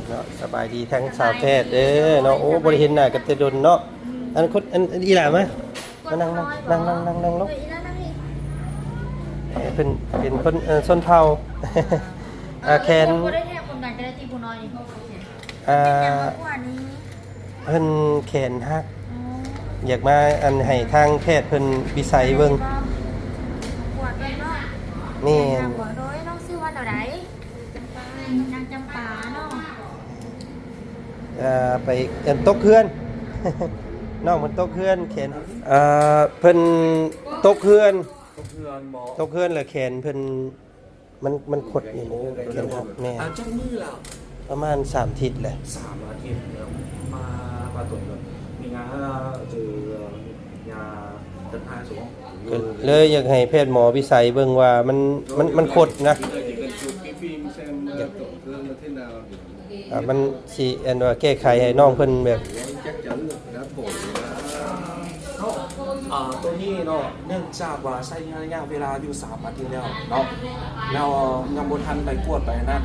ເນາະ ສະບາຍດີທັງສາວແພດເດີເນາະ. ໂອ້ ບໍ່ໄດ້ເຫັນໜ້າກັນແຕ່ດົນເນາະ. ອັນຄົນ ອັນ ອັນອີ່ຫຼ້າມາ ມານັ່ງ ນັ່ງ ນັ່ງ ນັ່ງ ນັ່ງລົງ. ເອີ ເພິ່ນເປັນຄົນ ເອີ ຊົນເຜົ່າ ອ່າ ແຂນ ບໍ່ໄດ້ແທ້ ຄົນກັນກໍໄດ້ຕິ ຜູ້ນ້ອຍນີ້ ອ່າ ເປັນຫຍັງມາກກວ່ານີ້? ເພິ່ນແຂນຫັກ ອໍ ຢາກມາ ອັນ ໃຫ້ທາງແພດເພິ່ນວິໄສເບິ່ງ ກວດເບິ່ງເນາະ. ແມ່ນ ແມ່ນ. ໂດຍ ນ້ອງຊື່ວ່າແນວໃດ? ນາງຈຳປາເນາະ. ເອີ ໄປ ອັນ ຕົກເຮືອນ ນ້ອງເພິ່ນຕົກເຮືອນ ແຂນ ເອີ ເພິ່ນຕົກເຮືອນ ຕົກເຮືອນບໍ່? ຕົກເຮືອນ ແລ້ວແຂນເພິ່ນ ມັນ ມັນຄົດຢູ່ນີ້ ໂອ້ ແຂນຫັກ. ແມ່ນ. ອ່າ ຈັກມື້ແລ້ວ? ປະມານສາມທິດແຫຼະ. ສາມອາທິດແລ້ວ ມາ ມາຕົກເຮືອນ ມີງານເຈີ ຍາ ເດີນທາງສູງ ກໍເລີຍຢາກໃຫ້ແພດໝໍວິໄສເບິ່ງວ່າມັນ ມັນ ມັນຄົດນະ. ອ່າ ມັນຊິ ອັນວ່າແກ້ໄຂໃຫ້ນ້ອງເພິ່ນແບບ ເນາະ ອ່າ ໂຕນີ້ເນາະ ເນື່ອງຈາກວ່າໃຊ້ໄລຍະເວລາຢູ່ສາມອາທິດແລ້ວເນາະ ແລ້ວຍັງບໍ່ທັນໄປກວດໄປອັນນັ້ນ.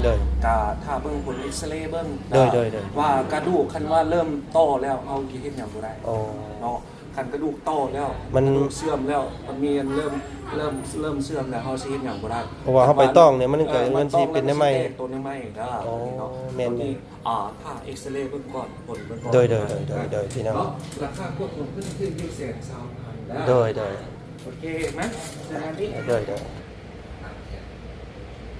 ໂດຍ. ກະຖ້າເບິ່ງຜົນເອັກສະເຣເບິ່ງ ໂດຍ ໂດຍ ໂດຍ ວ່າກະດູກ ຄັນວ່າເລີ່ມຕໍ່ແລ້ວ ເຮົາຊິເຮັດຫຍັງບໍ່ໄດ້ ໂອ້ ເນາະ. ຄັນກະດູກຕໍ່ແລ້ວ ມັນ ກະດູກເສື່ອມແລ້ວ ມັນມີອັນເລີ່ມ ເລີ່ມ ເລີ່ມເສື່ອມແລ້ວ ເຮົາຊິເຮັດຫຍັງບໍ່ໄດ້ ເພາະວ່າເຮົາໄປຕ້ອງນີ້ ມັນກໍ ເອີ ມັນຊິເປັນແນວໃໝ່ ມັນຕ້ອງແລ້ວມັນຊິແຕກຕົວແນວໃໝ່ເດີ. ອໍ ແມ່ນ. ໂຕນີ້ ອ່າ ຖ້າເອັກສະເຣເບິ່ງກ່ອນ ຜົນເບິ່ງກ່ອນ. ໂດຍ ໂດຍ ໂດຍ ໂດຍ ໂດຍ ພີ່ນ້ອງ ລາຄາກວດຂອງເພິ່ນຄືໜຶ່ງແສນຊາວພັນເດີ. ໂດຍ ໂດຍ. ໂອເຄ ມາ ໂດຍ ໂດຍ.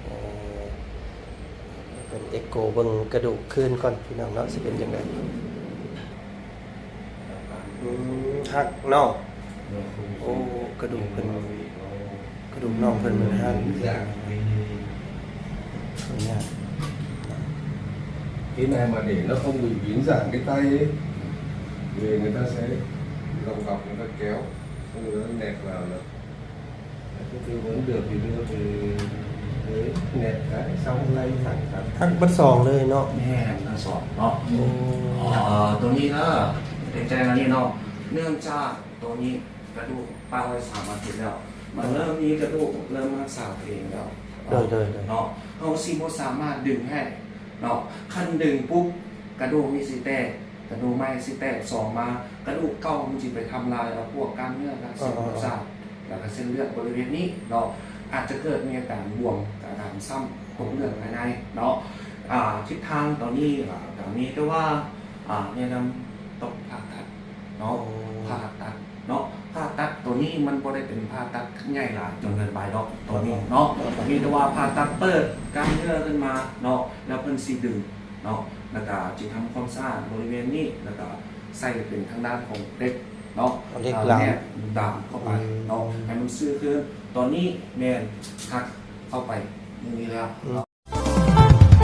ເອີ ເພິ່ນເອັກໂກເບິ່ງກະດູກຄືນກ່ອນ ພີ່ນ້ອງເນາະ ຊິເປັນຈັ່ງໃດ. ອືມ ຫັກເນາະ. ໂອ້ ກະດູກເພິ່ນ ກະດູກນ້ອງເພິ່ນມັນຫັກ. Cái này mà để nó không bị biến dạng cái tay, về người ta sẽ lòng lọc người ta kéo, xong người ta nẹt vào nữa. Cái tư vấn được thì đưa về, về nẹt cái, xong lay thẳng thắn. ທັງເບິດສອງເລີຍເນາະ. ແມ່ນ ທັງສອງເນາະ. ໂອ້ ເອີ ໂຕນີ້ເດີ ແຈ້ງອັນນີ້ເນາະ ເນື່ອງຈາກໂຕນີ້ ກະດູກປະໄວ້ສາມອາທິດແລ້ວ ມັນເລີ່ມມີກະດູກ ເລີ່ມຮັກສາຕົວເອງແລ້ວ. ໂດຍ ໂດຍ ໂດຍ ເນາະ ເຮົາຊິບໍ່ສາມາດດຶງໃຫ້ເນາະ ຄັນດຶງປຸບ ກະດູກນີ້ຊິແຕກ ກະດູກໃໝ່ຊິແຕກ ສອງມາ ກະດູກເກົ່າມັນຊິໄປທຳລາຍເອົາພວກກ້າມເນື້ອ ແລະ ເສັ້ນປະສາດ ແລ້ວກະເສັ້ນເລືອດບໍລິເວນນີ້ເນາະ ອາດຈະເກີດມີອາການບວມ ອາການຊ້ຳ ຕົກເລືອດພາຍໃນເນາະ. ອ່າ ທິດທາງຕອນນີ້ ອ່າ ກະມີແຕ່ວ່າ ອ່າ ແນະນຳຕ້ອງຜ່າຕັດເນາະ. ໂອ້ ຜ່າຕັດ ເນາະ ຜ່າຕັດໂຕນີ້ມັນບໍ່ໄດ້ເປັນຜ່າຕັດໃຫຍ່ຫຼາຍຈົນເກີນໄປດອກ ໂຕນີ້ເນາະ ມີແຕ່ວ່າຜ່າຕັດເປີດກ້າມເນື້ອຂຶ້ນມາເນາະ ແລ້ວເພິ່ນຊິດຶງເນາະ ແລ້ວກະຊິທຳຄວາມສະອາດບໍລິເວນນີ້ ແລ້ວກະໃສ່ເປັນທາງດ້ານຂອງເຫຼັກເນາະ ເຫຼັກ ເອີ ດາມ ແນບດາມເຂົ້າໄປເນາະ ອືມ ໃຫ້ມັນຊື່ຂຶ້ນ. ຕອນນີ້ແມ່ນຫັກເຂົ້າໄປນີ້ແລ້ວເນາະ.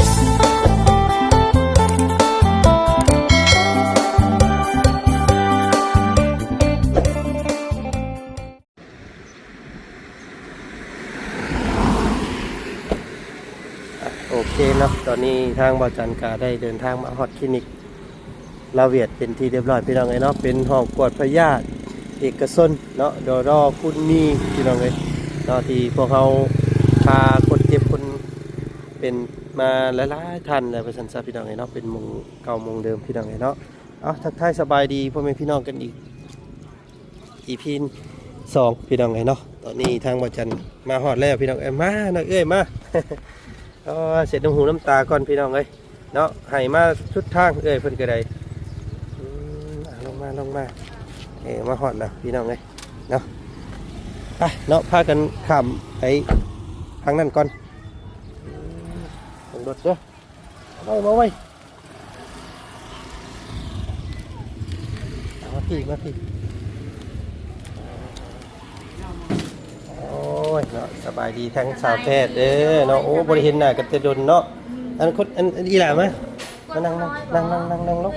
ໂອເຄເນາະ ຕອນນີ້ທາງບ່າວຈັນກະໄດ້ເດີນທາງມາຮອດຄລີນິກລາວຽດເປັນທີ່ຮຽບຮ້ອຍ ພີ່ນ້ອງເອີຍເນາະ. ເປັນຫ້ອງກວດພະຍາດເອກະຊົນເນາະ ດຣ ກຸນມີ ພີ່ນ້ອງເອີຍເນາະ ທີ່ພວກເຮົາພາຄົນເຈັບຄົນເປັນມາຫຼາຍໆທ່ານແລ້ວວ່າຊັ້ນຊະ ພີ່ນ້ອງເອີຍເນາະ. ເປັນໝ່ອງເກົ່າໝ່ອງເດີມ ພີ່ນ້ອງເອີຍເນາະ. ເອົາ ທັກທາຍສະບາຍດີພໍ່ແມ່ພີ່ນ້ອງກັນອີກ ອີພີສອງ ພີ່ນ້ອງເອີຍເນາະ. ຕອນນີ້ທາງບ່າວຈັນມາຮອດແລ້ວ ພີ່ນ້ອງເອີຍ ມາ ນ້ອງເອື້ອຍມາ ເອີ ເຊັດນ້ຳຫູນ້ຳຕາກ່ອນ ພີ່ນ້ອງເອີຍເນາະ ໃຫ້ມາສຸດທາງ ເອື້ອຍເພິ່ນກໍໄດ້. ອືມ ລົງມາ ລົງມາ ເອີ ມາຮອດແລ້ວ ພີ່ນ້ອງເອີຍເນາະ. ໄປເນາະ ພາກັນຂ້າມໄປທາງນັ້ນກ່ອນ. ອືມ ລົງລົດເດີ ເອົາໄວ້ ມາໄວ້ ມາພີ້ ມາພີ້. ໂອ້ຍເນາະ ສະບາຍດີທັງສາວແພດເດີເນາະ. ໂອ້ ບໍ່ໄດ້ເຫັນໜ້າກັນແຕ່ດົນເນາະ. ອັນຄົນ ອັນ ອັນອີ່ຫຼ້າມາ ມານັ່ງ ນັ່ງ ນັ່ງ ນັ່ງລົງ.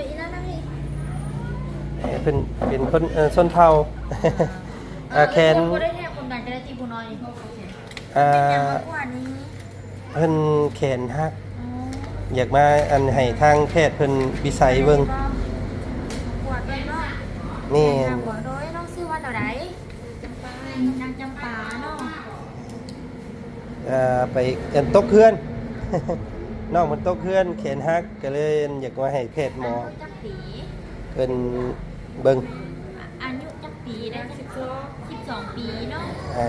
ເອີ ເພິ່ນເປັນຄົນ ເອີ ຊົນເຜົ່າ ອ່າ ແຂນ ບໍ່ໄດ້ແທ້ ຄົນກັນກໍໄດ້ຕິ ຜູ້ນ້ອຍນີ້ ອ່າ ເປັນຫຍັງມາກກວ່ານີ້? ເພິ່ນແຂນຫັກ ອໍ ຢາກມາ ອັນ ໃຫ້ທາງແພດເພິ່ນວິໄສເບິ່ງ ກວດເບິ່ງເນາະ. ແມ່ນ. ໂດຍ ນ້ອງຊື່ວ່າແນວໃດ? ນາງຈຳປາເນາະ. ເອີ ໄປ ອັນ ຕົກເຮືອນ ນ້ອງເພິ່ນຕົກເຮືອນແຂນຫັກ ກໍເລີຍຢາກມາໃຫ້ແພດໝໍເພິ່ນເບິ່ງ. ອາຍຸຈັກປີ? ສິບສອງ ສິບສອງປີເນາະ. ອ່າ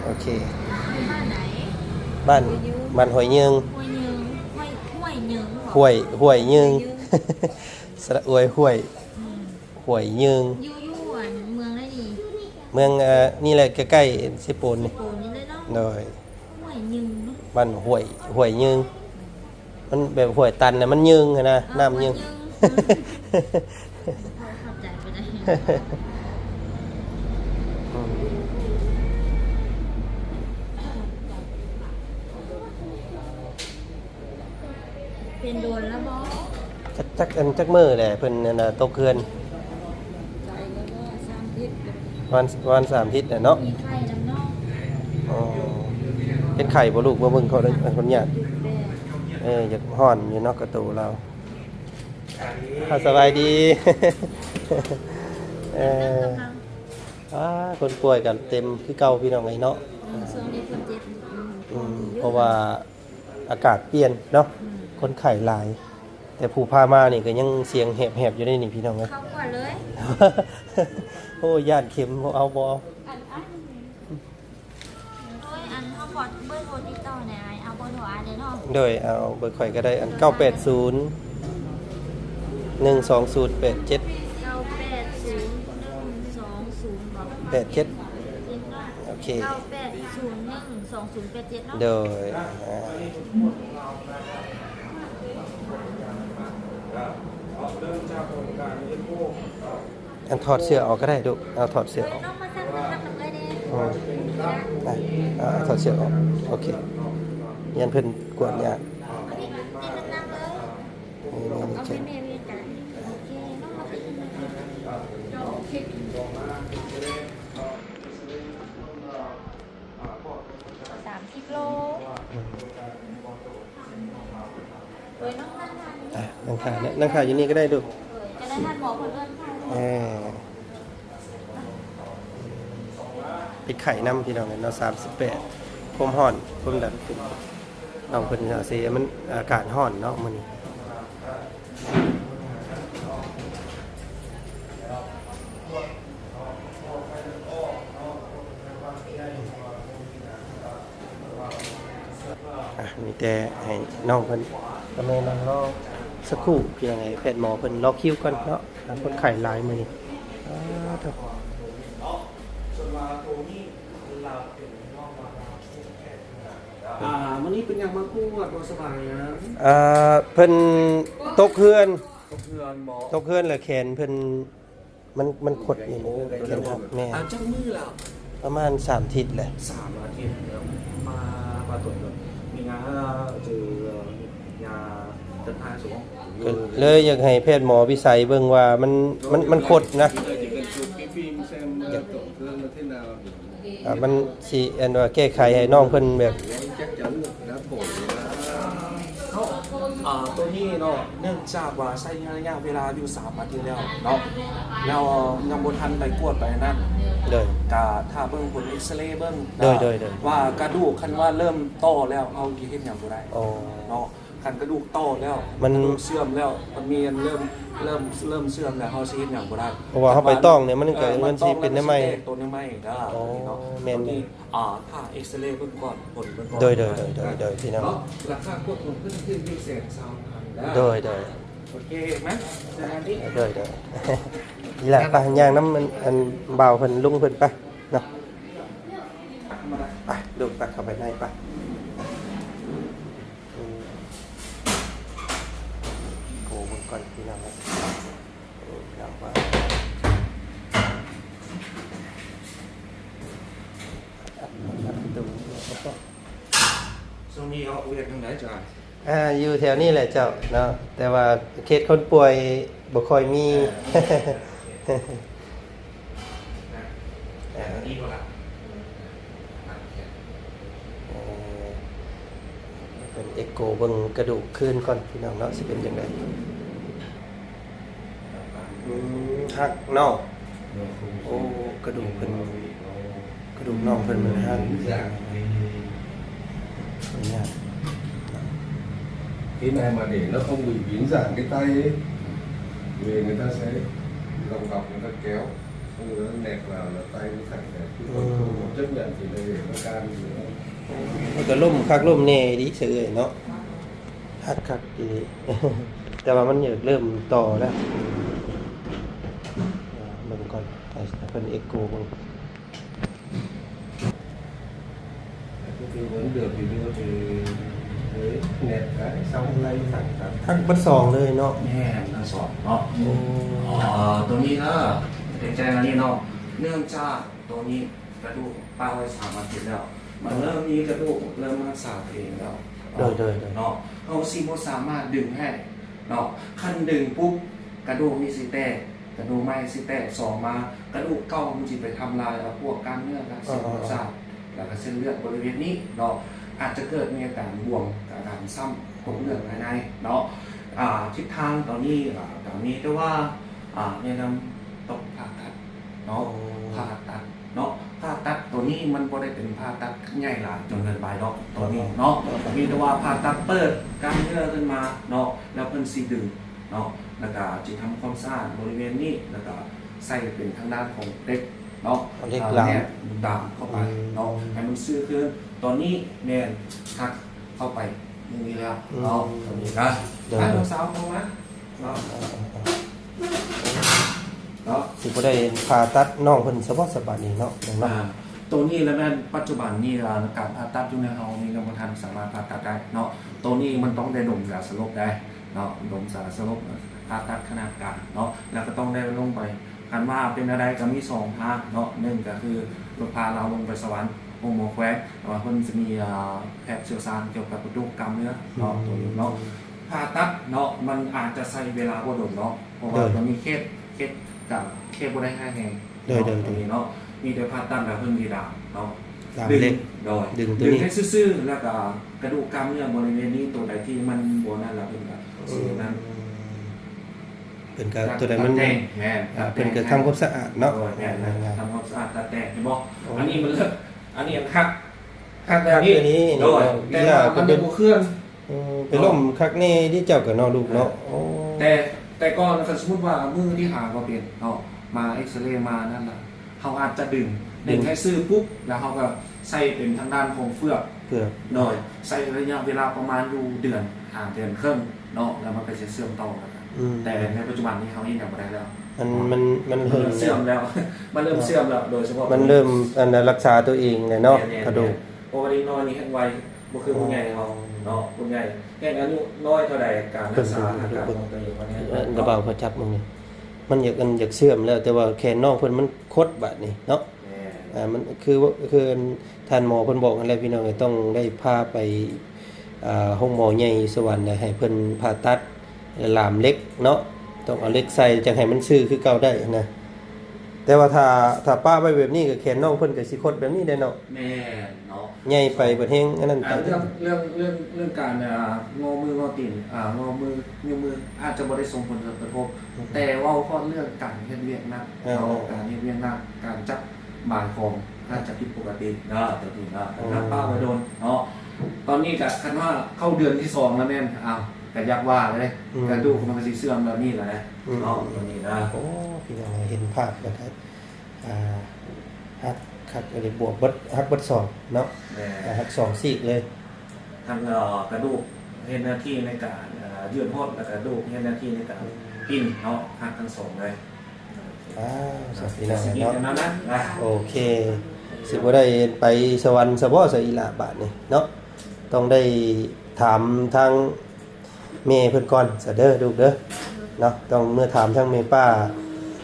ໂອເຄ. ຢູ່ບ້ານໃດ? ບ້ານ ຫ້ວຍຍືງ ບ້ານຫ້ວຍຍືງ. ຫ້ວຍຍືງ ຫ້ວຍ ຫ້ວຍຍືງ ຫ້ວຍ ຫ້ວຍຍືງ ສະຫຼະອວຍ ຫ້ວຍ ອືມ ຫ້ວຍຍືງ. ຢູ່ ຢູ່ອັນເມືອງໃດນີ້? ເມືອງ ເອີ ນີ້ແຫຼະ ໃກ້ໆເຊໂປນນີ້. ໂປນນີ້ເລີຍເນາະ. ໂດຍ. ຫ້ວຍຍືງເນາະ. ບ້ານຫ້ວຍ ຫ້ວຍຍືງ. ມັນແບບຫ້ວຍຕັນນະ ມັນຍືງຫັ້ນນະ. ເອີ ນ້ຳຍືງ. ຫ້ວຍຍືງ. ອືມ ເຂົ້າໃຈບໍ່ໄດ້. ອືມ ເປັນດົນແລ້ວບໍ່? ຈັກ ຈັກ ອັນ ຈັກມື້ແຫຼະເພິ່ນ ອັນ ຕົກເຮືອນ? ປະມານ ປະມານສາມທິດແຫຼະເນາະ. ມີໄຂ້ນຳເນາະ. ອໍ ເປັນໄຂ້ບໍ່ລູກ? ມາເບິ່ງເຂົາເດີ ຂໍອະນຸຍາດ. ເອີ ຢາກຮ້ອນຢູ່ເນາະ ກະໂຕລາວ. ອ່າ ສະບາຍດີ. ເອີ ອ່າ ຄົນປ່ວຍກໍເຕັມຄືເກົ່າພີ່ນ້ອງເອີຍເນາະ. ອືມ ຊ່ວງນີ້ຄົນເຈັບ ອືມ ອືມ ພໍມີຢູ່ ເພາະວ່າອາກາດປ່ຽນເນາະ. ອືມ ຄົນໄຂ້ຫຼາຍ ແຕ່ຜູ້ພາມານີ້ກໍຍັງສຽງແຫບໆຢູ່ເດ້ນີ້ພີ່ນ້ອງເອີຍ. ເຂົ້າກ່ອນເລີຍ. ໂອ້ ຢ້ານເຂັມ ບໍ່ເອົາ ບໍ່ເອົາ. ອັນ ອັນ ໂດຍ ອັນ ເຮົາຂໍເບີໂທຕິດຕໍ່ແດ່ອ້າຍ. ເອົາເບີໂທອ້າຍເດີເນາະ. ໂດຍ ເອົາເບີຂ້ອຍກໍໄດ້ ອັນ ເກົ້າແປດສູນ ໜຶ່ງສອງສູນ ແປດເຈັດ ເກົ້າແປດສູນ ໜຶ່ງສອງສູນ ແປດເຈັດ ເນາະ. ໂອເຄ ເກົ້າແປດສູນ ໜຶ່ງສອງສູນ ແປດເຈັດ ເນາະ. ໂດຍ ອ່າ ອັນ ຖອດເສື້ອອອກກໍໄດ້ລູກ. ເອົາ ຖອດເສື້ອອອກ. ອືມ ອ່ະ ເອົາ ຖອດເສື້ອອອກ. ໂອເຄ ຢ້ານເພິ່ນກວດຍາກ. ນີ້ ນີ້ ນີ້ ນີ້ ໂອເຄ ນ້ອງມາຕິດ. ສາມສິບໂລ. ອືມ ໂດຍ ນ້ອງນັ່ງທານ ອ່ະ ນັ່ງທານ ນັ່ງທານຢູ່ນີ້ກໍໄດ້ລູກ. ໂດຍ ຈະໄດ້ທ່ານໝໍເພິ່ນເອີ້ນເຂົ້າ. ເອີ ເປັນໄຂ້ນຳພີ່ນ້ອງເນາະ. ສາມສິບແປດ ຄວາມຮ້ອນ ຄວາມດັນຂຶ້ນ. ນ້ອງເພິ່ນເສຍ ມັນອາກາດຮ້ອນເນາະມື້ນີ້. ອ່ະ ມີແຕ່ໃຫ້ນ້ອງເພິ່ນກັບແມ່ນັ່ງລໍສັກຄູ່ ພີ່ນ້ອງເອີຍ. ແພດໝໍເພິ່ນລໍຄິວກ່ອນເນາະ. ຄົນໄຂ້ຫຼາຍມື້ນີ້. ອ່າ ໂທ້ ອ່າ ມື້ນີ້ເປັນຫຍັງມາກວດ ບໍ່ສະບາຍຫຍັງ? ອ່າ ເພິ່ນຕົກເຮືອນ. ຕົກເຮືອນບໍ່? ຕົກເຮືອນ ແລ້ວແຂນເພິ່ນ ມັນ ມັນຄົດຢູ່ນີ້ ແຂນຫັກ. ແມ່ນ. ອ່າ ຈັກມື້ແລ້ວ? ປະມານສາມທິດແຫຼະ. ສາມອາທິດແລ້ວ. ມາ ມາຕົວະເລີຍ. ມີງາ ເຈີ ຍາ ເດີນທາງສະດວກ. ກໍເລີຍຢາກໃຫ້ແພດໝໍວິໄສເບິ່ງວ່າມັນ ມັນ ມັນຄົດນະ. ຢາກ ອ່າ ມັນຊິ ອັນວ່າແກ້ໄຂໃຫ້ນ້ອງເພິ່ນແບບ ອ່າ ໂຕນີ້ເນາະ ເນື່ອງຈາກວ່າໃຊ້ໄລຍະເວລາຢູ່ສາມອາທິດແລ້ວເນາະ ແລ້ວຍັງບໍ່ທັນໄປກວດໄປນັ້ນ. ໂດຍ. ກະຖ້າເບິ່ງຜົນເອັກສະເຣເບິ່ງ ໂດຍ ໂດຍ ໂດຍ ວ່າກະດູກ ຄັນວ່າເລີ່ມຕໍ່ແລ້ວ ເຮົາຊິເຮັດຫຍັງບໍ່ໄດ້. ອໍ ເນາະ. ຄັນກະດູກຕໍ່ແລ້ວ ມັນ ກະດູກເສື່ອມແລ້ວ ມັນມີອັນເລີ່ມ ເລີ່ມ ເລີ່ມເສື່ອມແລ້ວ ເຮົາຊິເຮັດຫຍັງບໍ່ໄດ້. ເພາະວ່າເຮົາໄປຕ້ອງນີ້ ມັນກໍ ເອີ ມັນຊິເປັນແນວໃໝ່ ມັນຕ້ອງແລ້ວມັນຊິແຕກຕົວແນວໃໝ່. ອໍ ແມ່ນ. ໂຕນີ້ ອ່າ ຖ້າເອັກສະເຣເບິ່ງກ່ອນ ຜົນເບິ່ງກ່ອນ. ໂດຍ ໂດຍ ໂດຍ ໂດຍ ໂດຍ ພີ່ນ້ອງ. ລາຄາກວດຂອງເພິ່ນຄືຢູ່ແສນຊາວພັນ. ໂດຍ ໂດຍ. ໂອເຄ ມາ ໂດຍ ໂດຍ. ນີ້ແຫຼະ ໄປຍ່າງນຳອັນ ອັນບ່າວເພິ່ນ ລຸງເພິ່ນໄປເນາະ. ໄປ ລູກ ໄປ ເຂົ້າໄປໃນໄປ. ອືມ ໂກເບິ່ງກ່ອນພີ່ນ້ອງເອີຍ. ໂອ້ ພີ່ນ້ອງວ່າ ອັດ ອັດປະຕູ. ຊ່ວງນີ້ອອກວຽກທາງໃດເຈົ້າ? ອ່າ ຢູ່ແຖວນີ້ແຫຼະເຈົ້າເນາະ ແຕ່ວ່າເຂດຄົນປ່ວຍບໍ່ຄ່ອຍມີ. ເອີ ເອີ ເອີ ເພິ່ນເອັກໂກເບິ່ງກະດູກຄືນກ່ອນພີ່ນ້ອງເນາະ ຊິເປັນຈັ່ງໃດ. ອືມ ຫັກເນາະ. ໂອ້ ກະດູກເພິ່ນ ກະດູກນ້ອງເພິ່ນມັນຫັກ. ເປັນຫຍັງ? ໂອເຄ Cái này mà để nó không bị biến dạng cái tay ấy, về người ta sẽ lồng lọc người ta kéo, không người ta nẹt vào là tay nó thẳng này. Chứ còn không mà chấp nhận thì nó để nó can thì nó ມັນກໍລົ້ມຄັກລົ້ມແນ່ອີ່ຫຼີເສີເນາະ ຄັກໆອີ່ຫຼີ ແຕ່ວ່າມັນຢາກເລີ່ມຕໍ່ແລ້ວ ເບິ່ງກ່ອນ ໃຫ້ເພິ່ນເອັກໂກເບິ່ງ. Cái tư vấn được thì đưa thì đấy, nẹt cái xong tay thẳng thẳng. ທັງເບິດສອງເລີຍເນາະ ແມ່ນທັງສອງເນາະ ໂອ້ ເອີ ຕົວນີ້ເນາະ ເປັນແຈ້ງອັນນີ້ເນາະ ເນື່ອງຈາກຕົວນີ້ກະດູກປະໄວ້ສາມອາທິດແລ້ວ ມັນເລີ່ມມີກະດູກເລີ່ມຮັກສາຕົວເອງແລ້ວ ໂດຍໆໆ ເນາະ ເຮົາຊິບໍ່ສາມາດດຶງໃຫ້ເນາະ ຄັນດຶງປຸບກະດູກນີ້ຊິແຕກ ກະດູກໃໝ່ຊິແຕກ ສອງມາ ກະດູກເກົ່າມັນຊິໄປທຳລາຍເອົາພວກກ້າມເນື້ອ ແລະ ເສັ້ນປະສາດ ແລ້ວກະເສັ້ນເລືອດບໍລິເວນນີ້ເນາະ ອາດຈະເກີດມີອາການບວມ ອາການຊ້ຳ ຕົກເລືອດພາຍໃນເນາະ ອາ ທິດທາງຕອນນີ້ ອາ ກະມີແຕ່ວ່າ ອາ ແນະນຳຕ້ອງຜ່າຕັດເນາະ ໂອ້ ຜ່າຕັດເນາະ ຜ່າຕັດໂຕນີ້ມັນບໍ່ໄດ້ເປັນຜ່າຕັດໃຫຍ່ຫຼາຍຈົນເກີນໄປດອກ ໂຕນີ້ເນາະ ມີແຕ່ວ່າຜ່າຕັດເປີດກ້າມເນື້ອຂຶ້ນມາເນາະ ແລ້ວເພິ່ນຊິດຶງ ເນາະ ແລ້ວກະຊິທຳຄວາມສະອາດບໍລິເວນນີ້ ແລ້ວກະໃສ່ເປັນທາງດ້ານຂອງເຫຼັກເນາະ ເຫຼັກ ອ່າ ດາມ ແນບດາມເຂົ້າໄປ ອືມ ເນາະ ໃຫ້ມັນຊື່ຄືນ ຕອນນີ້ແມ່ນຮັກເຂົ້າໄປມື້ນີ້ແລ້ວເນາະ ອືມ ຕອນນີ້ນະ ໂດຍ ໃຫ້ນ້ອງສາວເຂົ້າມາເນາະ ເນາະ ຊິບໍ່ໄດ້ຜ່າຕັດນ້ອງເພິ່ນສະເພາະສະບາດນີ້ເນາະ ນ້ອງເນາະ ອ່າ ໂຕນີ້ລະແມ່ນປັດຈຸບັນນີ້ ອ່າ ການຜ່າຕັດຢູ່ໃນເຮົານີ້ຍັງບໍ່ທັນສາມາດຜ່າຕັດໄດ້ເນາະ ໂຕນີ້ມັນຕ້ອງໄດ້ດົມຢາສະຫຼົບໄດ້ ເນາະ ດົມຢາສະຫຼົບ ຜ່າຕັດຂະໜາດກາງເນາະ ແລ້ວກໍຕ້ອງໄດ້ລົງໄປ ຄັນວ່າເປັນແນວໃດກໍມີສອງທາງເນາະ ໜຶ່ງກໍຄືລົດພາລາວລົງໄປສະຫວັນ ໂຮງໝໍແຂວງ ແຕ່ວ່າເພິ່ນຈະມີ ອ່າ ແພດຊ່ຽວຊານກ່ຽວກັບກະດູກກ້າມເນື້ອເນາະ ອືມ ໂຕນີ້ເນາະ ຜ່າຕັດເນາະ ມັນອາດຈະໃຊ້ເວລາບໍ່ດົນເນາະ ເພາະວ່າ ໂດຍ ໂຕນີ້ເຂດ ເຂດກະເຂດບໍ່ໄດ້ຮ້າຍແຮງ ໂດຍ ເນາະ ໂດຍ ໂຕນີ້ເນາະ ມີແຕ່ຜ່າຕັດແລ້ວເພິ່ນຊິດາມເນາະ ດາມເຫຼັກ ດຶງ ໂດຍ ດຶງໂຕນີ້ ດຶງໃຫ້ຊື່ໆ ແລ້ວກໍກະດູກກ້າມເນື້ອບໍລິເວນນີ້ ໂຕໃດທີ່ມັນບໍ່ນັ້ນລະເພິ່ນກໍຊິນັ້ນ ອືມ ເພິ່ນກໍ ຕັດ ໂຕໃດມັນ ຕັດແຕ່ງ ແມ່ນ ອ່າ ຕັດແຕ່ງ ເພິ່ນກໍທຳຄວາມສະອາດເນາະ ໂດຍ ແມ່ນ ເອີ ທຳຄວາມສະອາດ ຕັດແຕ່ງ ເຫັນບໍ່ ໂອ້ ອັນນີ້ມັນເລີກ ອັນນີ້ມັນຫັກ ຫັກແບບນີ້ ໂດຍ ແຕ່ວ່າມັນຍັງບໍ່ເຄື່ອງ ອືມ ໄປລົ້ມຄັກແນ່ເດ້ເຈົ້າກໍເນາະ ລູກເນາະ ໂອ້ ແຕ່ ແຕ່ກ່ອນຄັນສົມມຸດວ່າມືທີ່ຫາບໍ່ເປັນເນາະ ມາເອັກສະເຣມານັ້ນນະ ເຮົາອາດຈະດຶງ ດຶງໃຫ້ຊື່ປຸບ ແລ້ວເຮົາກໍໃສ່ເປັນທາງດ້ານຂອງເຟືອກ ເຟືອກ ໂດຍ ໃຊ້ໄລຍະເວລາປະມານຢູ່ເດືອນຫາເດືອນເຄິ່ງເນາະ ແລ້ວມັນກໍຈະເຊື່ອມຕໍ່ກັນ ອືມ ແຕ່ໃນປັດຈຸບັນນີ້ເຮົາເຮັດຫຍັງບໍ່ໄດ້ແລ້ວ ມັນ ມັນ ມັນເລີ່ມເຊື່ອມແລ້ວ ມັນເລີ່ມເຊື່ອມແລ້ວ ໂດຍສະເພາະມັນເລີ່ມ ອັນ ລັກສາຕົວເອງແຫຼະເນາະ ແມ່ນໆ ກະດູກ ເພາະວ່າເດັກນ້ອຍນີ້ແຮງໄວ ບໍ່ຄືຜູ້ໃຫຍ່ເຮົາເນາະ ຜູ້ໃຫຍ່ແຮງອາຍຸນ້ອຍເທົ່າໃດ ການຮັກສາອາການຂອງຕົວເອງມັນແຮງ ເອີ ລະບ່າວເຂົາຈັບມື້ນີ້ ມັນຢາກ ອັນ ຢາກເຊື່ອມແລ້ວ ແຕ່ວ່າແຂນນ້ອງເພິ່ນມັນຄົດບາດນີ້ເນາະ ແມ່ນ ອ່າ ມັນຄື ຄື ອັນ ທ່ານໝໍເພິ່ນບອກຫັ້ນແຫຼະ ພີ່ນ້ອງເອີຍ ຕ້ອງໄດ້ພາໄປ ອ່າ ໂຮງໝໍໃຫຍ່ຢູ່ສະຫວັນ ແລ້ວໃຫ້ເພິ່ນຜ່າຕັດ ລາມເຫຼັກເນາະ ຕ້ອງເອົາເຫຼັກໃສ່ ຈັ່ງໃຫ້ມັນຊື່ຄືເກົ່າໄດ້ຫັ້ນນະ ແຕ່ວ່າຖ້າ ຖ້າປະໄວ້ແບບນີ້ ກໍແຂນນ້ອງເພິ່ນກໍຊິຄົດແບບນີ້ແຫຼະເນາະ ແມ່ນເນາະ ໃຫຍ່ໄປເບິດແຮງ ອັນນັ້ນໄປ ອ່າ ເລື່ອງ ເລື່ອງ ເລື່ອງ ເລື່ອງການ ອ່າ ງໍມືງໍຕີນ ອ່າ ງໍມື ນິ້ວມື ອາດຈະບໍ່ໄດ້ສົ່ງຜົນກະທົບ ອືມ ແຕ່ເວົ້າຮອດເລື່ອງການເຮັດວຽກໜັກ ເອີ ເນາະ ການເຮັດວຽກໜັກ ການຈັບ ໝາຍຄວາມອາດຈະຜິດປົກກະຕິເນາະ ໂຕນີ້ເນາະ ໂອ້ ຄັນວ່າປະໄວ້ດົນເນາະ ຕອນນີ້ກະຄັນວ່າເຂົ້າເດືອນທີສອງແລ້ວແມ່ນ ອ້າວ ກະຢາກວ່າເລີຍ ອືມ ກະດູກມັນກະຊິເສື່ອມແບບນີ້ແຫຼະ ອືມ ເນາະ ໂຕນີ້ນາະ ໂອ້ ພີ່ນ້ອງເຫັນພາບແລ້ວກະ ອ່າ ຫັກຄັກອີ່ຫຼີ ບວກເບິດ ຫັກເບິດສອງເນາະ ແມ່ນ ຫັກສອງຊີກເລີຍ ທັງ ເອີ ກະດູກເຮັດໜ້າທີ່ໃນການ ເອີ ຍືດຫົດ ແລ້ວກະດູກເຮັດໜ້າທີ່ໃນການ ອືມ ປິ່ນເນາະ ຫັກທັງສອງເລີຍ. ອ້າວ ສາທຸເນາະ ໂອເຄ ຊິບໍ່ໄດ້ໄປສະຫວັນຊະບໍ່ ສະອີ່ຫຼ້າ ບາດນີ້ເນາະ ຕ້ອງໄດ້ຖາມທາງແມ່ເພິ່ນກ່ອນຊະເດີລູກເດີເນາະ ຕ້ອງເມືອຖາມທາງແມ່ປ້າ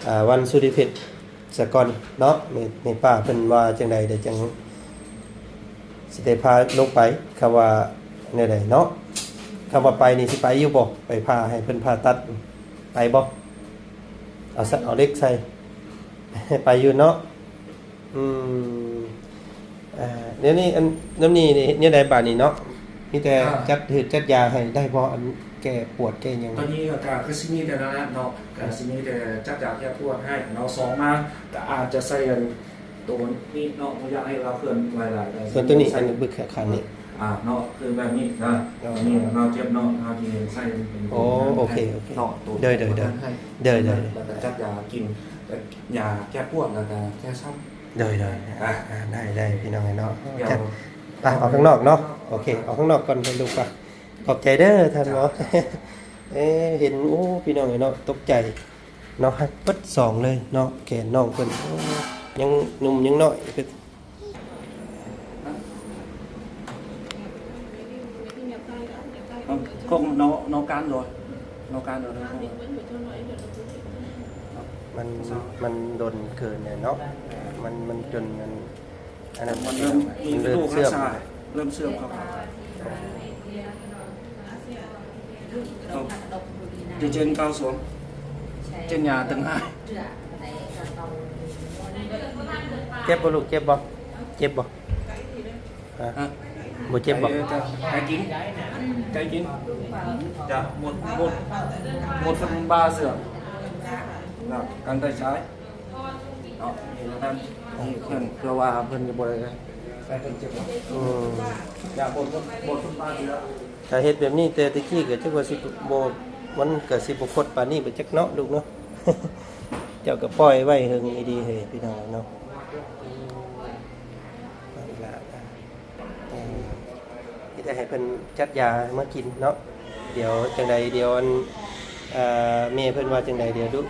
ອ່າ ວັນສຸລິເພັດ ສາກ່ອນເນາະ ແມ່ ແມ່ປ້າເພິ່ນວ່າຈັ່ງໃດ ແລ້ວຈັ່ງຊິໄດ້ພາລົງໄປ ຄຳວ່າແນວໃດເນາະ ຄຳວ່າໄປນີ້ຊິໄປຢູ່ບໍ່ ໄປຜ່າ ໃຫ້ເພິ່ນຜ່າຕັດ ໄປບໍ່ ເອົາ ເອົາເຫຼັກໃສ່ ໄປຢູ່ເນາະ ອືມ ອ່າ ແນວນີ້ ອັນ ແນວນີ້ນີ້ເຮັດແນວໃດບາດນີ້ເນາະ ມີແຕ່ ອ່າ ຈັດ ເຮັດ ຈັດຢາໃຫ້ໄດ້ບໍ່ ອັນ ແກ້ປວດແກ້ຫຍັງ ຕອນນີ້ກະ ກະຊິມີແຕ່ນັ້ນແຫຼະເນາະ ກະຊິມີແຕ່ຈັດຢາແກ້ປວດໃຫ້ເນາະ ສອງມາກະອາດຈະໃສ່ອັນໂຕນີ້ເນາະ ບໍ່ຢາກໃຫ້ລາວເຄື່ອນໄຫວຫຼາຍ ສ່ວນໂຕນີ້ ອັນບຶກຂານີ້ ອ່າ ເນາະ ຄືແບບນີ້ນະ ໂດຍ ນີ້ເນາະ ເຈັບເນາະ ເຮົາຊິໃສ່ເປັນ ໂອ້ ໂອເຄ ໂອເຄ ເນາະ ໂຕ ໂດຍ ໂດຍ ໂດຍ ໂດຍ ແລ້ວກໍຈັດຢາກິນ ຢາແກ້ປວດ ແລ້ວກໍແກ້ຊ້ຳ ໂດຍ ໂດຍ ອ່າ ອ່າ ໄດ້ ໄດ້ ພີ່ນ້ອງເນາະ ຈັດ ໄປ ອອກຂ້າງນອກເນາະ ໂອເຄ ອອກຂ້າງນອກກ່ອນ ລູກ ໄປ ຂອບໃຈເດີທ່ານໝໍ ເອີ ເຫັນ ໂອ້ ພີ່ນ້ອງເນາະ ຕົກໃຈເນາະ ຫັກເບິດສອງເລີຍເນາະ ແຂນນ້ອງເພິ່ນ ໂອ້ ຍັງໜຸ່ມຍັງນ້ອຍ Không, nó, nó cắn rồi. Nó cắn rồi, nó không. ມັນ ມັນດົນເກີນແລ້ວເນາະ ມັນ ມັນຈົນ ອັນ ອັນນັ້ນ Nó ມັນເລີ່ມມີກະດູກຮັກສາ ມັນເລີ່ມເສື່ອມ ເລີ່ມເສື່ອມ ເລີ່ມເສື່ອມ Không. Từ trên cao xuống. Trên nhà tầng hai. ເຈັບບໍ່ລູກ ເຈັບບໍ່ ເຈັບບໍ່? ຮະ ບໍ່ເຈັບບໍ່? Cái, cái, cái kính. Cái kính. Dạ, một, một, một phần ba giường. Là cánh tay trái. Đó, thì nó đang, thì ເພິ່ນ ເພື່ອວ່າເພິ່ນຈະບໍ່ໄດ້ໃສ່ເພິ່ນເຈັບ. ອືມ Dạ, một, một, một phần ba giường. ຖ້າເຮັດແບບນີ້ແຕ່ຕະກີ້ກໍຈັກວ່າຊິບໍ່ ມັນກໍຊິບໍ່ຄົດປານນີ້ໄປຈັກເນາະລູກເນາະ. ເຈົ້າກໍປ່ອຍໄວ້ເຫິງອີ່ດີເຮີຍ ພີ່ນ້ອງເນາະ. ເອີ ມີແຕ່ໃຫ້ເພິ່ນຈັດຢາມາກິນເນາະ. ດຽວຈັ່ງໃດ ດຽວອັນ ເອີ ແມ່ເພິ່ນວ່າຈັ່ງໃດ ດຽວລຸ ດ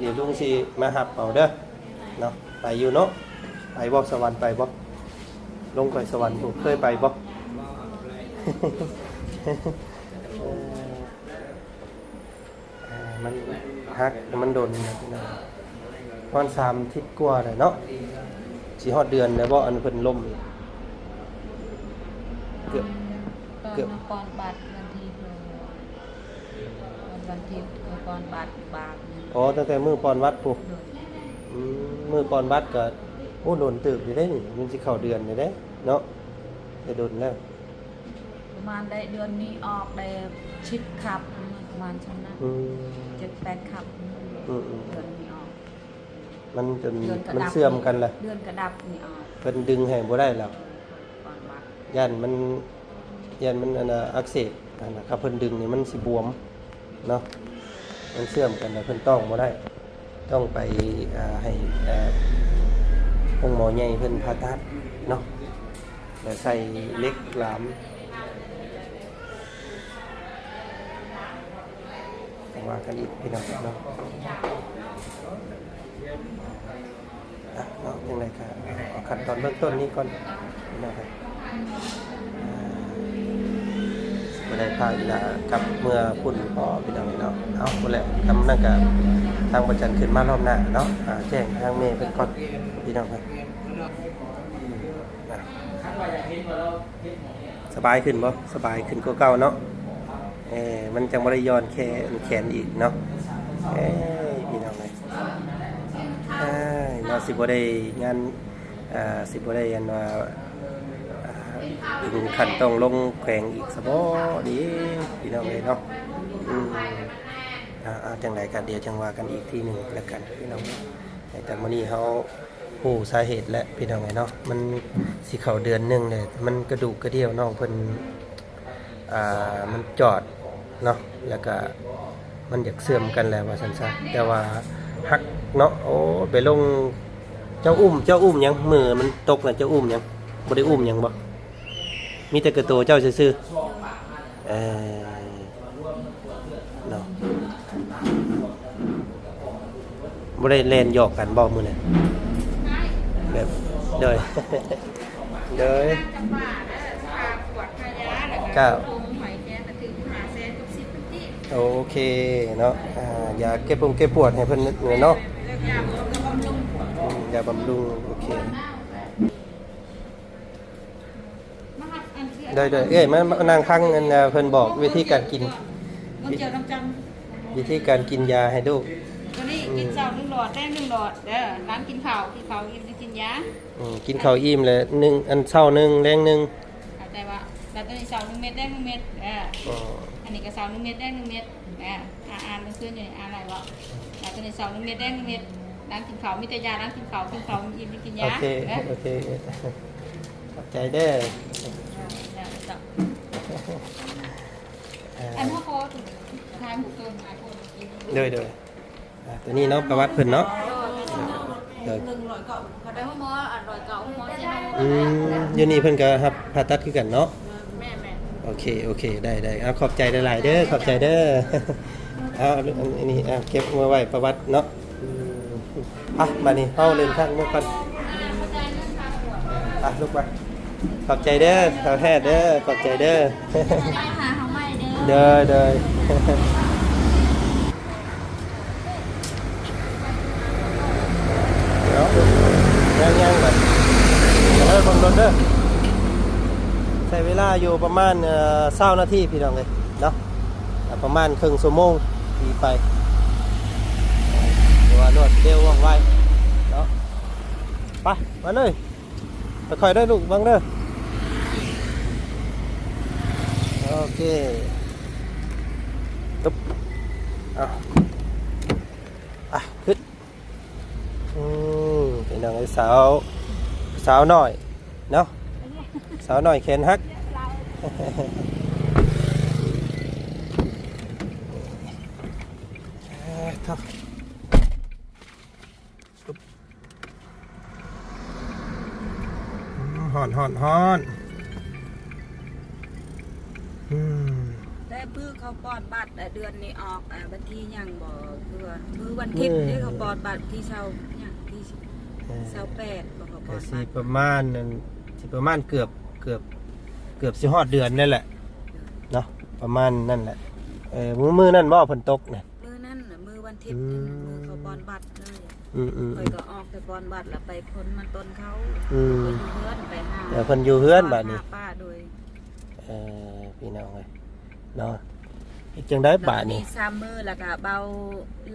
ຽວລຸງຊິມາຮັບເອົາເດີເນາະ. ໄປຢູ່ເນາະ ໄປບໍ່ ສະຫວັນໄປບໍ່? ລົງໄປສະຫວັນ ເຄີຍໄປບໍ່? ເອີ ອ່າ ມັນຫັກ ມັນດົນແລ້ວພີ່ນ້ອງ ປະມານສາມທິດກວ່າແລ້ວເນາະ. ຊິຮອດເດືອນແລ້ວບໍ່ ອັນເພິ່ນລົ້ມ? ເກືອບ ເກືອບ ກ່ອນວັນທີດ ວັນທີດ ກ່ອນວັນບາດ. ອໍ ຕັ້ງແຕ່ມື້ປ່ອນວັດພຸ້ນ. ໂດຍ ອືມ ມື້ປ່ອນວັດກໍ ໂອ້ ດົນເຕີບຢູ່ເດ້ນີ້ ມັນຊິເຂົ້າເດືອນແລ້ວເດ້ເນາະ ແຕ່ດົນແລ້ວ. ປະມານໄດ້ເດືອນນີ້ອອກໄດ້ສິບຄັບ ປະມານຊ່ຳນັ້ນ. ອືມ ເຈັດແປດຄັບ. ອືມໆ ເດືອນນີ້ອອກ ມັນຈົນ ເດືອນກະດັບ ມັນເສື່ອມກັນລະ ເດືອນກະດັບນີ້ອອກ ເພິ່ນດຶງໃຫ້ບໍ່ໄດ້ແລ້ວ. ເອີ ກ່ອນວັນ ຢ້ານມັນ ຢ້ານມັນ ອັນນ່າ ອັກເສບຫັ້ນນະ ຖ້າເພິ່ນດຶງນີ້ມັນຊິບວມເນາະ ມັນເສື່ອມກັນລະ ເພິ່ນຕ້ອງບໍ່ໄດ້. ຕ້ອງໄປ ເອີ ໃຫ້ ເອີ ໂຮງໝໍໃຫຍ່ເພິ່ນຜ່າຕັດເນາະ ແລ້ວໃສ່ເຫຼັກຫຼາມ ຈັ່ງວ່າກັນອີກພີ່ນ້ອງເນາະ. ອ່ະ ເນາະ ຈັ່ງໃດກໍເອົາຂັ້ນຕອນເບື້ອງຕົ້ນນີ້ກ່ອນພີ່ນ້ອງເອີຍ. ບໍ່ໄດ້ພາອີ່ຫຼ້າກັບເມືອພຸ້ນພໍພີ່ນ້ອງເນາະ. ເອົາ ພຸ້ນແຫຼະ ທຳນັ້ນກະທາງພະຈັນຂຶ້ນມາລອບໜ້າເນາະ ຫາແຈ້ງທາງແມ່ເພິ່ນກ່ອນພີ່ນ້ອງເອີຍ. ສະບາຍຂຶ້ນບໍ່? ສະບາຍຂຶ້ນກວ່າເກົ່າເນາະ. ເອີ ມັນຈັ່ງບໍ່ໄດ້ຢ່ອນແຂນ ແຂນອີກເນາະ. ເອີ ພີ່ນ້ອງເອີຍ ເອີ ເນາະ ຊິບໍ່ໄດ້ງານ ອ່າ ຊິບໍ່ໄດ້ອັນວ່າ ອ່າ ເຖິງຂັ້ນຕ້ອງລົງແຂວງອີກຊະບໍນີ້ພີ່ນ້ອງເອີຍເນາະ. ອືມ ອ່າ ອ່າ ຈັ່ງໃດກໍດຽວຈັ່ງວ່າກັນອີກທີໜຶ່ງແລ້ວກັນພີ່ນ້ອງ. ແຕ່ມື້ນີ້ເຮົາຮູ້ສາເຫດແລ້ວພີ່ນ້ອງເອີຍເນາະ ມັນຊິເຂົ້າເດືອນໜຶ່ງແລ້ວ ມັນກະດູກກະດ່ຽວນ້ອງເພິ່ນ ອ່າ ມັນຈອດເນາະ ແລ້ວກະມັນຢາກເສື່ອມກັນແຫຼະວ່າຊັ້ນຊະ ແຕ່ວ່າຫັກເນາະ. ໂອ້ ໄປລົງ ເຈົ້າອຸ້ມ ເຈົ້າອຸ້ມຫຍັງ? ມື້ມັນຕົກນະ ເຈົ້າອຸ້ມຫຍັງ? ບໍ່ໄດ້ອຸ້ມຫຍັງບໍ່? ມີແຕ່ກະໂຕເຈົ້າຊື່ໆ. ເອີ ເນາະ ບໍ່ໄດ້ແລ່ນຫຍອກກັນບໍ່ມື້ນັ້ນ? ແບບ ໂດຍ ໂດຍ ເຈົ້າ ໂອເຄເນາະ. ອ່າ ຢາແກ້ປົງແກ້ປວດໃຫ້ເພິ່ນເນາະ. ອືມ ຢາບຳລຸງ ໂອເຄ. ໂດຍ ໂດຍ ເອີຍ ມາ ມານັ່ງຟັງ ອັນ ເພິ່ນບອກວິທີການກິນ ມັນຈະນ້ຳຈຳ ວິທີການກິນຢາໃຫ້ລູກ. ໂຕນີ້ ອືມ ກິນເຊົ້າໜຶ່ງຫຼອດ ແລງໜຶ່ງຫຼອດເດີ. ຫຼັງກິນເຂົ້າ ກິນເຂົ້າອີ່ມຈຶ່ງກິນຢາ. ອືມ ກິນເຂົ້າອີ່ມແລ້ວໜຶ່ງ ອັນ ເຊົ້າໜຶ່ງ ແລງໜຶ່ງ. ເຂົ້າໃຈບໍ່? ແລ້ວໂຕນີ້ເຊົ້າໜຶ່ງເມັດ ແລງໜຶ່ງເມັດ. ເອີ ອໍ ອັນນີ້ກໍເຊົ້າໜຶ່ງເມັດ ແລງໜຶ່ງເມັດ. ເອີ ອ່ານ ອ່ານເມື່ອຄືນນີ້ ອ່ານໄດ້ບໍ່? ແລ້ວໂຕນີ້ເຊົ້າໜຶ່ງເມັດ ແລງໜຶ່ງເມັດ. ຫຼັງກິນເຂົ້າມີແຕ່ຢາ ຫຼັງກິນເຂົ້າ ກິນເຂົ້າອີ່ມຈຶ່ງກິນຢາ. ໂອເຄ ເອີ ໂອເຄ ຂອບໃຈເດີ. ເອີ ເຈົ້າ ອັນເຮົາຂໍຖ່າຍຮູບເຕີມຫຼາຍຄົນ. ໂດຍ ໂດຍ ອ່າ ຕົວນີ້ເນາະ ປະຫວັດເພິ່ນເນາະ. ໂດຍ ໂດຍ ໄປໂຮງໝໍ ອັນ ຮ້ອຍເກົ້າ ໂຮງໝໍເຊໂນ. ອືມ ຢູ່ນີ້ເພິ່ນກໍຮັບຜ່າຕັດຄືກັນເນາະ. ແມ່ນໆ ໂອເຄ ໂອເຄ ໄດ້ ໄດ້. ເອົາ ຂອບໃຈຫຼາຍໆເດີ ຂອບໃຈເດີ. ເອົາ ອັນນີ້ ເອົາ ເກັບມາໄວ້ປະຫວັດເນາະ. ອືມ ໄປ ບາດນີ້ເຮົາເດີນທາງເມືອກ່ອນ. ໄປ ລູກໄປ. ຂອບໃຈເດີ ສາວແພດເດີ ຂອບໃຈເດີ. ໂດຍ ໂດຍ. ເດີ ເດີ ຍ່າງໆ ໄປເດີ ເບິ່ງລົດເດີ. ໃຊ້ເວລາຢູ່ປະມານ ເອີ ຊາວນາທີ ພີ່ນ້ອງເອີຍເນາະ. ອ່າ ປະມານເຄິ່ງຊົ່ວໂມງຂີ່ໄປ ຖືວ່າລວດເລັວວ່ອງໄວເນາະ. ໄປ ມາເລີຍ. ຄ່ອຍໆເດີລູກ ເບິ່ງເດີ. ໂອເຄ ຕຶບ ເອົາ ອ່ະ ຂຶ້ນ. ອືມ ພີ່ນ້ອງເອີຍ ສາວ ສາວນ້ອຍເນາະ ສາວນ້ອຍແຂນຫັກ. ເອີ ໂທ້. ອືມ ຮ້ອນ ຮ້ອນ ຮ້ອນ. ອືມ ແຕ່ມື້ເຂົາປ່ອນບັດ ເດືອນນີ້ອອກ ເອີ ວັນທີຫຍັງບໍ່ ຄືວ່າມື້ວັນທິດ ມື້ ເດ້ ເຂົາປ່ອນບັດທີຊາວຫຍັງ ທີ ເອີ ຊາວແປດບໍ່ ເຂົາປ່ອນບັດ. ກໍຊິປະມານນັ້ນ ຊິປະມານເກືອບ ເກືອບ ເກືອບຊິຮອດເດືອນນັ້ນແຫຼະເນາະ ປະມານນັ້ນແຫຼະ. ເອີ ມື້ ມື້ນັ້ນບໍ່ ຝົນຕົກນະ? ມື້ນັ້ນນະ ມື້ວັນທິດ ອືມ ມື້ເຂົາປ່ອນບັດເລີຍ. ອືມໆໆ ຂ້ອຍກໍອອກແຕ່ປ່ອນບັດລະໄປພົ້ນມາຕົ້ນເຂົາ. ອືມ ຂ້ອຍຢູ່ເຮືອນ ໄປຫາ ແລ້ວເພິ່ນຢູ່ເຮືອນບາດນີ້ ຫາປ້າ. ໂດຍ ເອີ ພີ່ນ້ອງເອີຍເນາະ ເຮັດຈັ່ງໃດບາດນີ້? ສາມມື້ລະກະເບົາ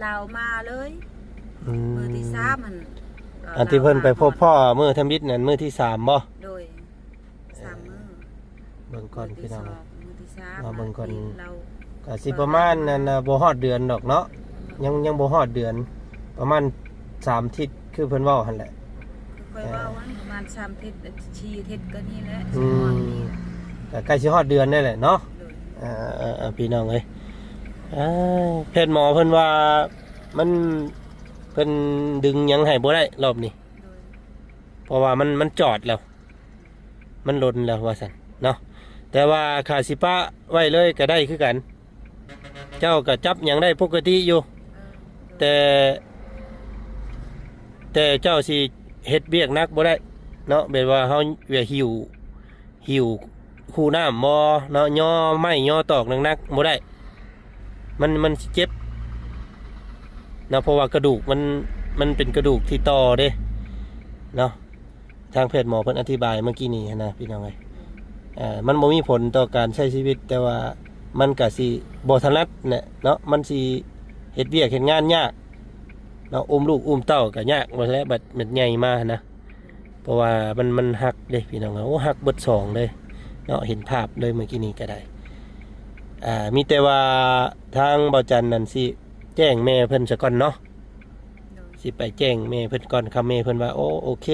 ລາວມາເລີຍ. ອືມ ມື້ທີສາມຫັ້ນ ອັນທີ່ເພິ່ນໄປພົບພໍ້ມື້ທຳອິດນັ້ນ ມື້ທີສາມບໍ່? ໂດຍ ສາມມື້. ເອີ ເບິ່ງກ່ອນພີ່ນ້ອງ ມື້ທີສອງ ມື້ທີສາມ ມາເບິ່ງກ່ອນ ທີ່ລາວ ກະຊິປະມານນັ້ນນະ ບໍ່ຮອດເດືອນດອກເນາະ. ອືມ ຍັງ ຍັງບໍ່ຮອດເດືອນ ປະມານສາມທິດ ຄືເພິ່ນເວົ້າຫັ້ນແຫຼະ. ຄືຂ້ອຍເວົ້າຫັ້ນ ເອີ ປະມານສາມທິດ ສີ່ທິດກໍນີ້ແຫຼະ. ອືມ ຊິຮອດນີ້ ກະໃກ້ຊິຮອດເດືອນນີ້ແຫຼະເນາະ. ໂດຍ ເອີ ເອີ ເອີ ພີ່ນ້ອງເອີຍ ເອີ ແພດໝໍເພິ່ນວ່າມັນ ເພິ່ນດຶງຫຍັງໃຫ້ບໍ່ໄດ້ລອບນີ້. ໂດຍ ເພາະວ່າມັນ ມັນຈອດແລ້ວ ມັນຫຼົ່ນແລ້ວວ່າຊັ້ນເນາະ. ແຕ່ວ່າຂ້າຊິປະໄວ້ເລີຍກໍໄດ້ຄືກັນ ເຈົ້າກໍຈັບຫຍັງໄດ້ປົກກະຕິຢູ່ ເອີ ແຕ່ ແຕ່ເຈົ້າຊິເຮັດວຽກໜັກບໍ່ໄດ້ເນາະ ແບບວ່າເຮົາ ເວລາຫິ້ວ ຫິ້ວຄູນ້ຳບໍ່ເນາະ ຍໍໄມ້ຍໍຕອກໜັກໆບໍ່ໄດ້ ມັນ ມັນຊິເຈັບເນາະ ເພາະວ່າກະດູກມັນ ມັນເປັນກະດູກທີ່ຕໍ່ເດ້ເນາະ. ທາງແພດໝໍເພິ່ນອະທິບາຍເມື່ອກີ້ນີ້ຫັ້ນນະ ພີ່ນ້ອງເອີຍ ເອີ ມັນບໍ່ມີຜົນຕໍ່ການໃຊ້ຊີວິດ ແຕ່ວ່າມັນກະຊິບໍ່ຖະໜັດແຫຼະເນາະ ມັນຊິເຮັດວຽກເຮັດງານຍາກເນາະ ອຸ້ມລູກອຸ້ມເຕົ້າກະຍາກວ່າແຫຼະ ບັດ ບັດໃຫຍ່ມາຫັ້ນນະ. ເພາະວ່າມັນ ມັນຫັກເດ້ພີ່ນ້ອງ ໂອ້ ຫັກເບິດສອງເລີຍເນາະ ເຫັນພາບເລີຍເມື່ອກີ້ນີ້ກໍໄດ້. ອ່າ ມີແຕ່ວ່າທາງເບົາຈັນນັ້ນຊິແຈ້ງແມ່ເພິ່ນສາກ່ອນເນາະ ໂດຍ ຊິໄປແຈ້ງແມ່ເພິ່ນກ່ອນ ຄຳແມ່ເພິ່ນວ່າ ໂອ ໂອເຄ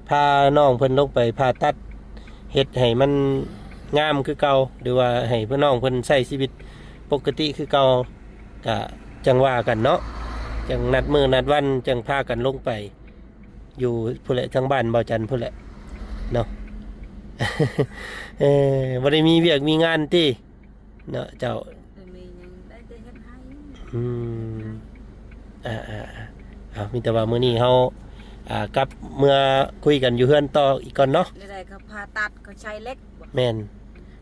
ພານ້ອງເພິ່ນລົງໄປຜ່າຕັດ ເຮັດໃຫ້ມັນງາມຄືເກົ່າ ຫຼືວ່າໃຫ້ເພິ່ນ ນ້ອງເພິ່ນໃຊ້ຊີວິດປົກກະຕິຄືເກົ່າ ກະຈັ່ງວ່າກັນເນາະ ຈັ່ງນັດມື້ນັດວັນ ຈັ່ງພາກັນລົງໄປ ຢູ່ພຸ້ນແຫຼະ ທາງບ້ານເບົາຈັນພຸ້ນແຫຼະເນາະ. ເອີ ບໍ່ໄດ້ມີວຽກມີງານຕິເນາະເຈົ້າ? ບໍ່ມີຫຍັງ ໄດ້ແຕ່ເຮັດໄຮ່. ອືມ ອ່າໆໆ ເອົາ ມີແຕ່ວ່າມື້ນີ້ເຮົາ ອ່າ ກັບເມືອຄຸຍກັນຢູ່ເຮືອນຕໍ່ອີກກ່ອນເນາະ. ແນວໃດກໍຜ່າຕັດ ກໍໃສ່ເຫຼັກບໍ່? ແມ່ນ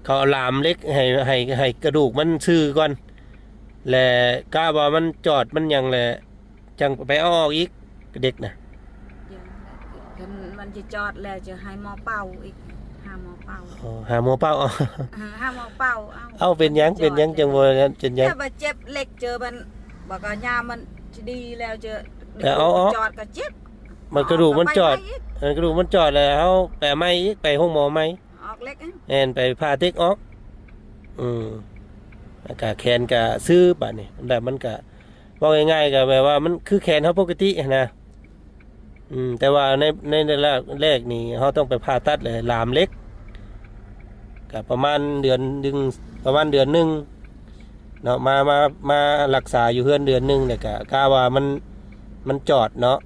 ເຂົາເອົາລາມເຫຼັກໃຫ້ ໃຫ້ ໃຫ້ກະດູກມັນຊື່ກ່ອນ ແລະ ກະວ່າມັນຈອດມັນຫຍັງແຫຼະ ຈັ່ງໄປເອົາອອກອີກ ເດັກນະ. ຄັນມັນຈະຈອດແລ້ວ ຈະໃຫ້ໝໍເປົ່າອີກ ຫາໝໍເປົ່າ. ອໍ ຫາໝໍເປົ່າເອົາ. ເອີ ຫາໝໍເປົ່າເອົາ. ເອົາ ເປັນຫຍັງ ເປັນຫຍັງຈັ່ງບໍ່ ເປັນຫຍັງ? ຖ້າວ່າເຈັບເຫຼັກ ເຈີມັນ ບາດກໍຍາມມັນຈະດີແລ້ວ ຈະ ແຕ່ເອົາອອກ ຈອດກໍເຈັບ ມັນກະດູກມັນຈອດ. ເອີ ກະດູກມັນຈອດແລ້ວ ເຮົາໄປເອົາໃໝ່ອີກ ໄປໂຮງໝໍໃໝ່. ອອກເຫຼັກ ແມ່ນ ໄປຜ່າເຫຼັກອອກ. ອືມ ແລ້ວກະແຂນກະຊື່ບາດນີ້ ແລ້ວມັນກະ ເວົ້າງ່າຍໆ ກໍແບບວ່າມັນຄືແຂນເຮົາປົກກະຕິຫັ້ນນະ. ອືມ ແຕ່ວ່າໃນ ໃນລະຍະແລກນີ້ ເຮົາຕ້ອງໄປຜ່າຕັດ ແລະ ລາມເຫຼັກ. ກ ກໍປະມານເດືອນໜຶ່ງ ປະມານເດືອນໜຶ່ງເນາະ ມາ ມາ ມາລັກສາຢູ່ເຮືອນເດືອນໜຶ່ງ ແລ້ວກໍກະວ່າມັນ ມັນຈອດເນາະ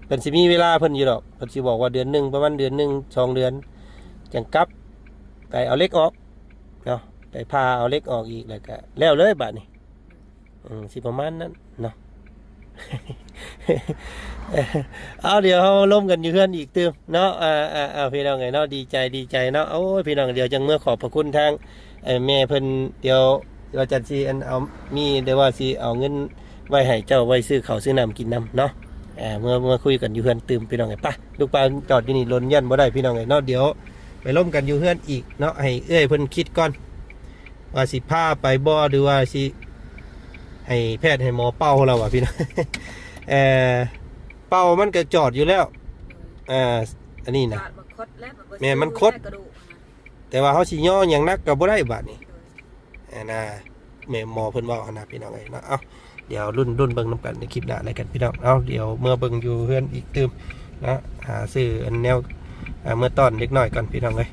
ເພິ່ນຊິມີເວລາເພິ່ນຢູ່ດອກ ເພິ່ນຊິບອກວ່າເດືອນໜຶ່ງ ປະມານເດືອນໜຶ່ງ ສອງເດືອນ ຈັ່ງກັບ ໄປເອົາເຫຼັກອອກເນາະ ໄປຜ່າເອົາເຫຼັກອອກອີກ ແລ້ວກໍແລ້ວເລີຍບາດນີ້. ອືມ ຊິປະມານນັ້ນເນາະ ເອົາ ດຽວເຮົາລົມກັນຢູ່ເຮືອນອີກຕື່ມເນາະ ອ່າ ອ່າ ອ່າ ພີ່ນ້ອງເອີຍເນາະ ດີໃຈ ດີໃຈເນາະ ໂອ້ຍ ພີ່ນ້ອງ ດຽວຈັ່ງເມືອຂອບພະຄຸນທາງ ເອີ ແມ່ເພິ່ນ ດຽວວ່າຈັນຊິ ອັນ ເອົາ ມີ ຫຼືວ່າຊິເອົາເງິນໄວ້ໃຫ້ເຈົ້າ ໄວ້ຊື້ເຂົ້າຊື້ນ້ຳກິນນຳເນາະ ເອີ ເມືອ ເມືອຄຸຍກັນຢູ່ເຮືອນຕື່ມ ພີ່ນ້ອງເອີຍ ໄປ ລູກປາຈອດຢູ່ນີ້ດົນ ຢ້ານບໍ່ໄດ້ ພີ່ນ້ອງເອີຍເນາະ ດຽວໄປລົມກັນຢູ່ເຮືອນອີກເນາະ ໃຫ້ເອື້ອຍເພິ່ນຄິດກ່ອນ ວ່າຊິພາໄປບໍ່ ຫຼືວ່າຊິໃຫ້ແພດໃຫ້ໝໍເປົ່າແລ້ວວ່າພີ່ນ້ອງ ເອີ ເປົ່າມັນກໍຈອດຢູ່ແລ້ວ ເອີ ອັນນີ້ນະ ຈອດມັນຄົດແລ້ວ ແມ່ນມັນຄົດ ກະດູກນະ ແຕ່ວ່າເຮົາຊິຍໍຫຍັງໜັກກໍບໍ່ໄດ້ບາດນີ້ ອັນນະ ແມ່ໝໍເພິ່ນເວົ້າຫັ້ນນະ ພີ່ນ້ອງເອີຍເນາະ ເອົ້າ ດຽວລຸ້ນ ລຸ້ນເບິ່ງນຳກັນໃນຄລິບໜ້າແລ້ວກັນ ພີ່ນ້ອງ ເອົ້າ ດຽວເມືອເບິ່ງຢູ່ເຮືອນອີກຕື່ມເນາະ ຫາຊື້ອັນແນວ ອ່າ ເມືອຕ້ອນເດັກນ້ອຍກ່ອນ ພີ່ນ້ອງເອີຍ